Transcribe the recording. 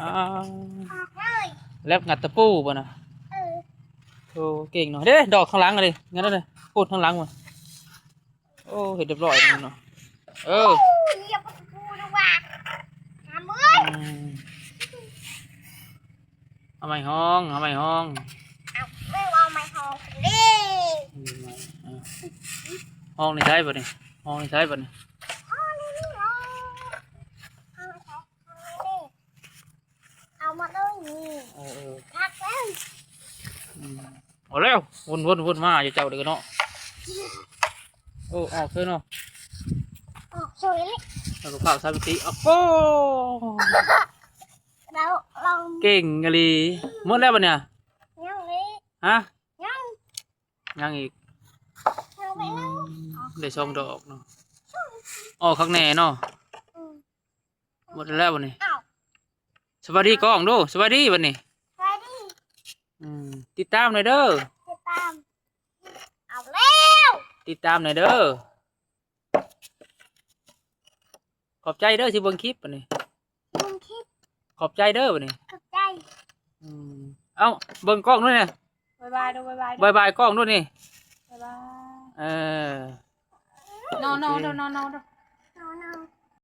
ອ້າວ ອອກເລີຍ ແລັບງັດຕະປູບໍ່ນະ? ເອີ ໂອ້ ເກັ່ງເນາະ ເດ້ ດອກທາງຫຼັງເດ້ ງັດເດ້ ພຸ້ນທາງຫຼັງພຸ້ນ. ໂອ້ ເຮັດຮຽບຮ້ອຍແລ້ວເນາະ. ເອີ ໂອ້ຍ ຢາກປະຕູນະວ່າ ຫາເມື່ອຍ ອືມ ເອົາໄມ້ຮອງ ເອົາໄມ້ຮອງ ເອົາ ເອີ ເອົາໄມ້ຮອງເດ້ ອືມ ຮອງນີ້ໃຊ້ບໍ່ນີ້? ຮອງນີ້ໃຊ້ບໍ່ນີ້? ຮອງນີ້ ຮອງ ຮອງນີ້ ເອົາມາເລີຍນີ້ ເອີ ເອີ ພັກເລີຍ ອືມ ເອົາແລ້ວ ວົນໆໆມາຢູ່ເຈົ້າເດີເນາະ. ໂອ້ ອອກເທື່ອເນາະ ອອກເສຍເລີຍ ແລ້ວກໍພາກສາມມິຕິ ໂອ້ໂຫ ແລ້ວລອງ ເກັ່ງອີ່ຫຼີ. ໝົດແລ້ວບັດນີ້? ຍັງອີກ ຮະ? ຍັງ ຍັງອີກ ຍັງໄປແລ້ວ ອືມ ໄດ້ສອງດອກເນາະ ອອກຄັກແນ່ເນາະ ອືມ. ໝົດແລ້ວບັດນີ້ ອ້າວ ສະບາຍດີກ້ອງດູ ສະບາຍດີບັດນີ້ ສະບາຍດີ ອືມ ຕິດຕາມໜ່ອຍເດີ ຕິດຕາມ ເອົາແລ້ວ ຕິດຕາມໜ່ອຍເດີ ຂອບໃຈເດີ ຊິເບິ່ງຄລິບບັດນີ້ ເບິ່ງຄລິບ ຂອບໃຈເດີບັດນີ້ ຂອບໃຈ ອືມ ເອົ້າ ເບິ່ງກ້ອງດູແນ່ ບາຍບາຍດູ ບາຍບາຍດູ ບາຍບາຍກ້ອງດູນີ້ ບາຍບາຍ ເອີ ນອນ ໂອເຄ ນອນ ນອນ ນອນ ນອນ.